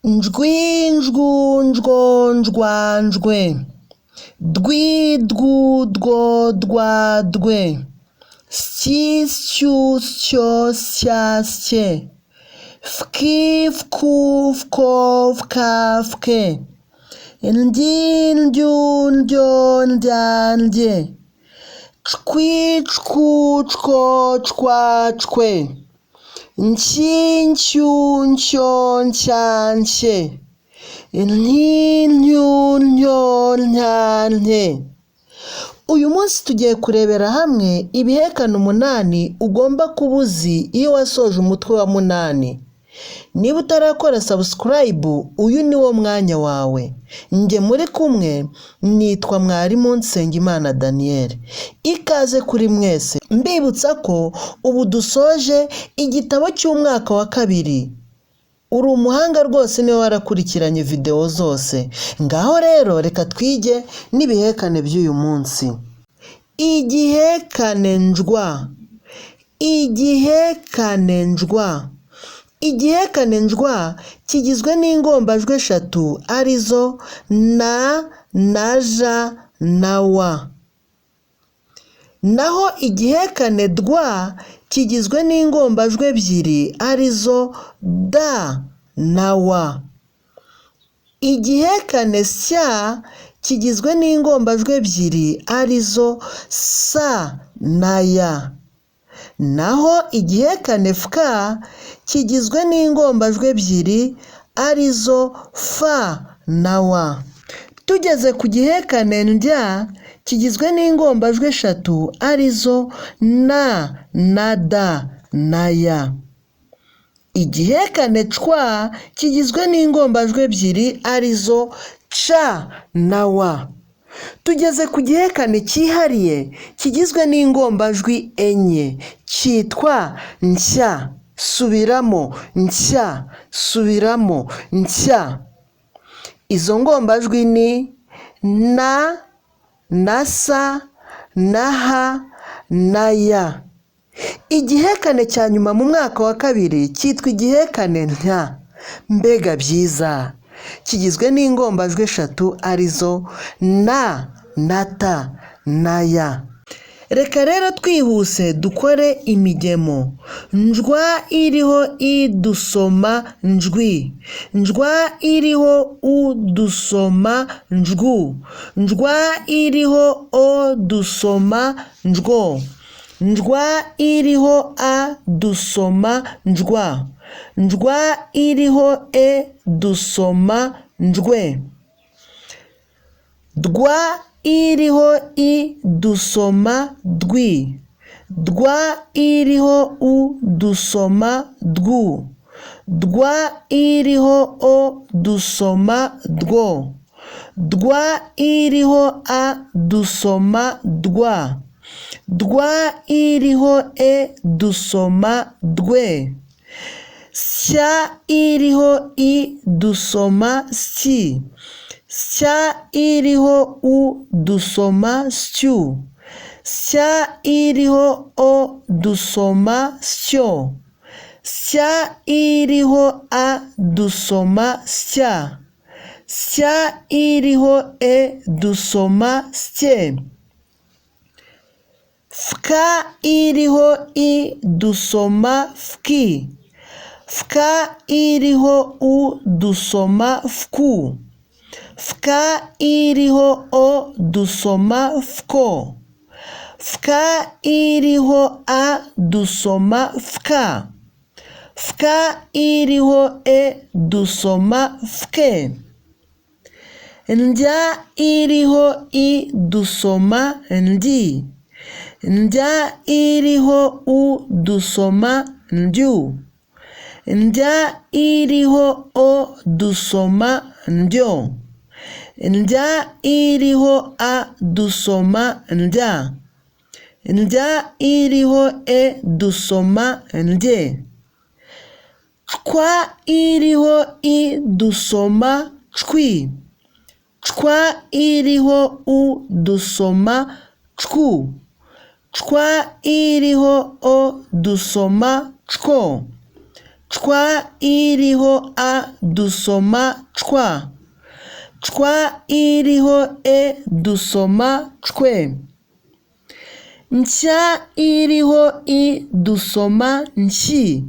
Njwi, njwu, njwo, njwa, njwe. Dwi, dwu, dwo, dwa, dwe. Syi, syu, syo, sya, sye. Fki, fku, fko, fka, fke. Ndyi, ndyu, ndyo, ndya, ndye. Cwi, cwu, cwo, cwa, cwe. Ncyi, ncyu, ncyo, ncya, ncye. Nti, ntyu, ntyo, ntya, nte. Uyu munsi tugiye kurebera hamwe ibihekane umunani ugomba kuba uzi iyo wasoje umutwe wa munani. Niba utarakora subscribe, uyu ni wo mwanya wawe. Njye muri kumwe nitwa Mwarimu Nsengimana Daniel. Ikaze kuri mwese. Mbibutsa ko ubu dusoje igitabo cy'umwaka wa kabiri. Uri umuhanga rwose niba warakurikiranye videwo zose. Ngaho rero reka twige n'ibihekane by'uyu munsi. Igihekane njwa. Igihekane njwa. Igihekane njwa kigizwe n'ingombajwi eshatu arizo na na j na w. Naho igihekane dwa kigizwe n'ingombajwi ebyiri arizo d na w. Igihekane sya kigizwe n'ingombajwi ebyiri arizo s na y. Naho igihekane fka kigizwe n'ingombajwi ebyiri arizo f na w. Tugeze ku gihekane ndya kigizwe n'ingombajwi eshatu arizo n na d na y. Igihekane cwa kigizwe n'ingombajwi ebyiri arizo c na w. Tugeze ku gihekane cyihariye kigizwe n'ingombajwi enye cyitwa nshya. Subiramo nshya, subiramo nshya. Izo ngombajwi ni n na s na h na y. Igihekane cya nyuma mu mwaka wa kabiri cyitwa igihekane ntya. Mbega byiza! Kigizwe n'ingombajwi eshatu arizo n na t na y. Reka rero twihuse dukore imigemo. Njwa iriho i dusoma njwi. Njwa iriho u dusoma njwu. Njwa iriho o dusoma njwo. Njwa iriho a dusoma njwa. Njwa iriho e dusoma njwe. Dwa iriho i dusoma dwi. Dwa iriho u dusoma dwu. Dwa iriho o dusoma dwo. Dwa iriho a dusoma dwa. Dwa iriho e dusoma dwe. Sya iriho i dusoma syi. Sya iriho u dusoma syu. Sya iriho o dusoma syo. Sya iriho a dusoma sya. Sya iriho e dusoma sye. Fka iriho i dusoma fki. Fka iriho u dusoma fku. Fka iriho o dusoma fko. Fka iriho a dusoma fka. Fka iriho e dusoma fke. Ndya iriho i dusoma ndi. Ndya iriho u dusoma ndyu. Ndya iriho o dusoma ndyo. Ndya iriho a dusoma ndya. Ndya iriho e dusoma ndye. Cwa iriho i dusoma cwi. Cwa iriho u dusoma cwu. Cwa iriho o dusoma cwo. Cwa iriho a dusoma cwa. Cwa iriho e dusoma cwe. Nshya iriho i dusoma nshyi.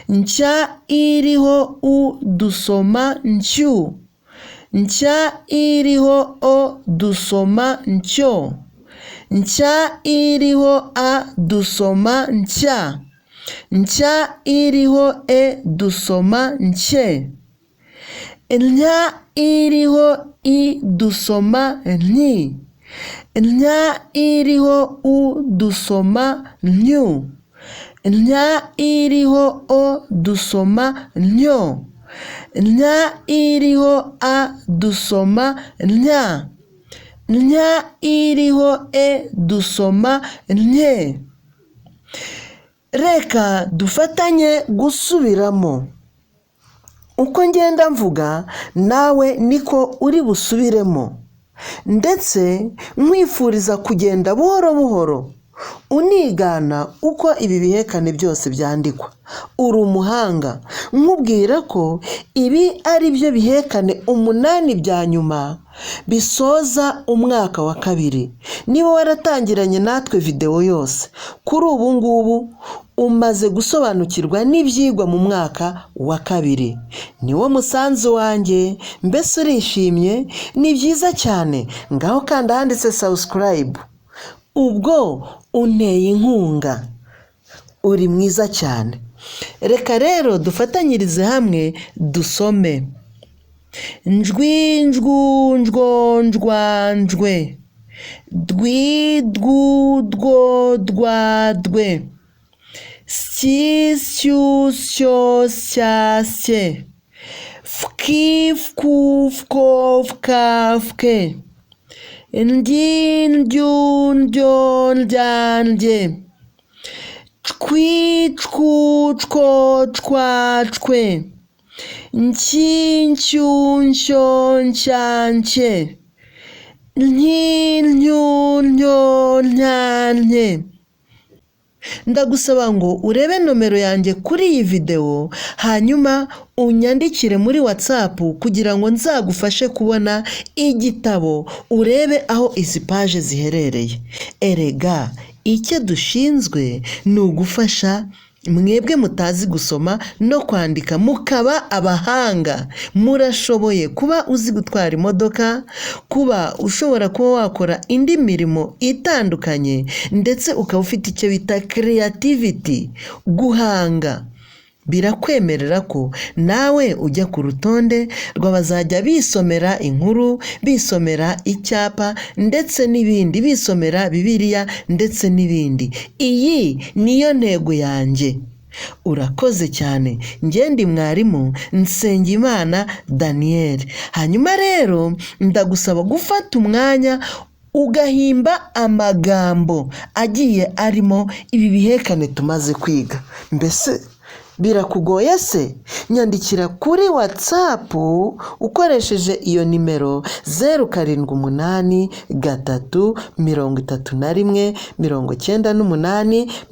Nshya iriho u dusoma nshyù. Nshya iriho o dusoma ncyo. Nshya iriho a dusoma nshya. Nshya iriho e dusoma nshye. Ntya iriho i dusoma nti. Ntya iriho u dusoma ntyu. Ntya iriho o dusoma ntyo. Ntya iriho a dusoma ntya. Ntya iriho e dusoma ntye. Reka dufatanye gusubiramo. Uko ngenda mvuga nawe niko uri busubiremo, ndetse nkwifuriza kugenda buhoro buhoro unigana uko ibi bihekane byose byandikwa. Uri umuhanga, nkubwira ko ibi ari byo bihekane 8 bya nyuma bisoza umwaka wa kabiri. Niba waratangiranye natwe videwo yose, kuri ubu ngubu umaze gusobanukirwa n'ibyigwa mu mwaka wa kabiri. Niwo musanzu wanjye, mbese urishimye? Ni byiza cyane. Ngaho kanda ahanditse subscribe, ubwo unteye inkunga, uri mwiza cyane. Reka rero dufatanyirize hamwe dusome. Njwi njwu njwo njwa njwe, dwi dwu dwo dwa dwe, syi syu syo sya sye, fki fku fko fka fke, ndyi ndyu ndyo ndya ndye, cwi cwu cwo cwa cwe, nshyi nsyu nshyo nshya nshye, nti ntyu ntyo ntya ntye. Ndagusaba ngo urebe nomero yanjye kuri iyi videwo, hanyuma unyandikire muri WhatsApp kugira ngo nzagufashe kubona igitabo, urebe aho izi paje ziherereye. Erega icyo dushinzwe ni ugufasha mwebwe mutazi gusoma no kwandika mukaba abahanga. Murashoboye kuba uzi gutwara imodoka, kuba ushobora kuba wakora indi mirimo itandukanye, ndetse ukaba ufite icyo bita creativity, guhanga. Birakwemerera ko nawe ujya ku rutonde rw'abazajya bisomera inkuru, bisomera icyapa ndetse n'ibindi, bisomera Bibiliya ndetse n'ibindi. Iyi niyo ntego yanjye. Urakoze cyane. Njye ndi mwarimu Nsengimana Daniel. Hanyuma rero ndagusaba gufata umwanya ugahimba amagambo agiye arimo ibi bihekane tumaze kwiga. Mbese birakugoye se? Nyandikira kuri WhatsApp ukoresheje iyo nimero 0 7 8 3 31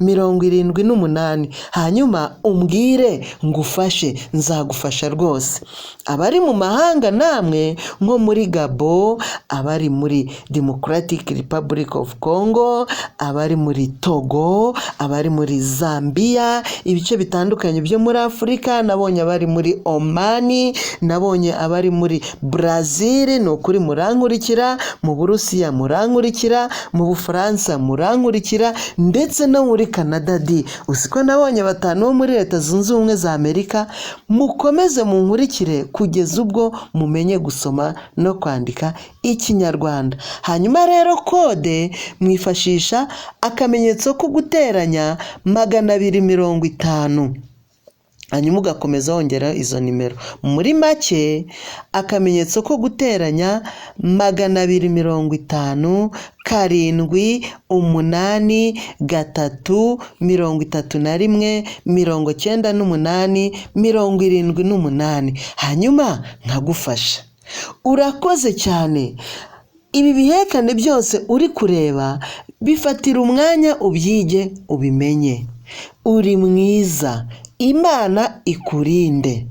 98 78, hanyuma umbwire ngufashe, nzagufasha rwose. Abari mu mahanga namwe nko muri Gabo, abari muri Democratic Republic of Congo, abari muri Togo, abari muri Zambia, ibice bitandukanye byo muri Afurika, nabonye abari muri Omani, nabonye abari muri Brazil, ni ukuri murankurikira, mu Burusiya murankurikira, mu Bufaransa murankurikira, ndetse no muri Canada di. Uzi ko nabonye 5 bo muri Leta Zunze Ubumwe za Amerika. Mukomeze munkurikire kugeza ubwo mumenye gusoma no kwandika Ikinyarwanda. Hanyuma rero kode mwifashisha akamenyetso ko guteranya 250, hanyuma ugakomeza wongera izo nimero. Muri make akamenyetso ko guteranya 250 7 8 3 31 98 78, hanyuma nkagufasha. Urakoze cyane. Ibi bihekane byose uri kureba bifatira umwanya ubyige ubimenye. Uri mwiza. Imana ikurinde.